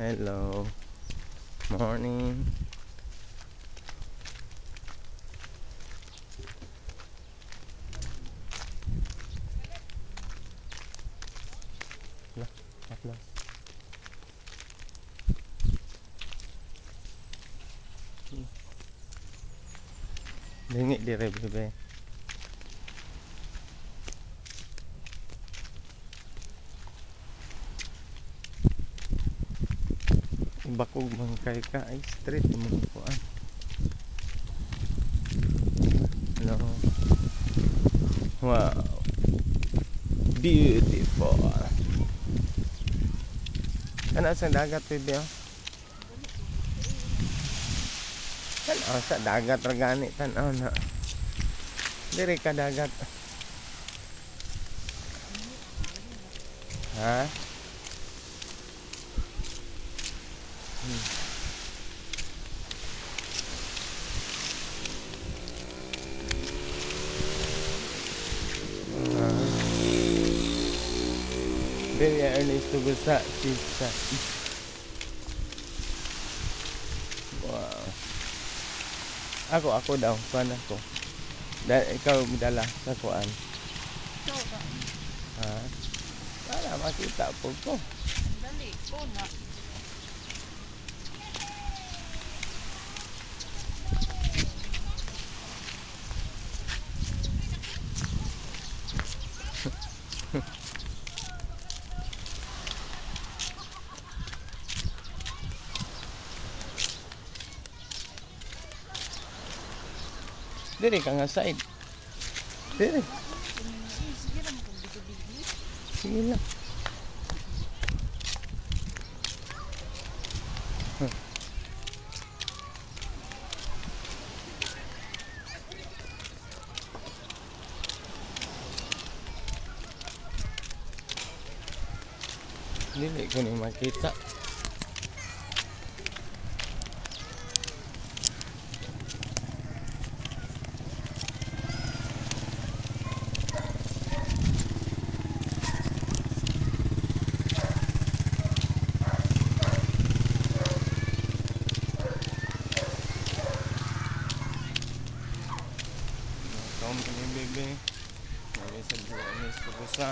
Hello. Morning. Lah, atlas. Lingi dire, bebe. Ibakog man kay ka ay street mo kuan. Hello. Wow. Beautiful. Kana sa dagat, bebe, oh. Tan-aw sa dagat ra gani, tan-aw na. Dire ka dagat. Ha? Ah. Very early to gusa sisa. Wow. Ako daw, kuan ako. Da, ikaw dala sa kuan. Ikaw ba? Ha? Para makita po ko. Dali, ko na. Diri ka nga side. Diri. Sige ra mo kung video-video. Sige lang. Dili ko ni makita. Company bebe. Mali sa buwan sa busa.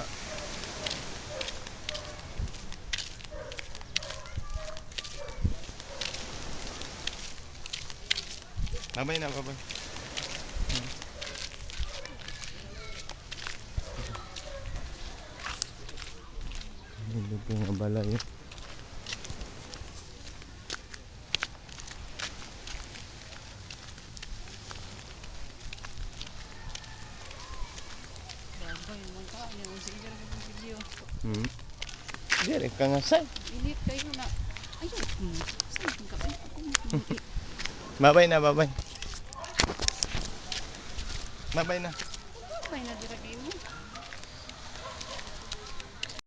Babay na, babay. Hindi ko nga balay. Babay man ka niya, sige ra mo video. Diri ka nga side. Init kayo na. Ayun. Saan ka? Ay, ako. Babay na, babay. Babay na. Babay na dira.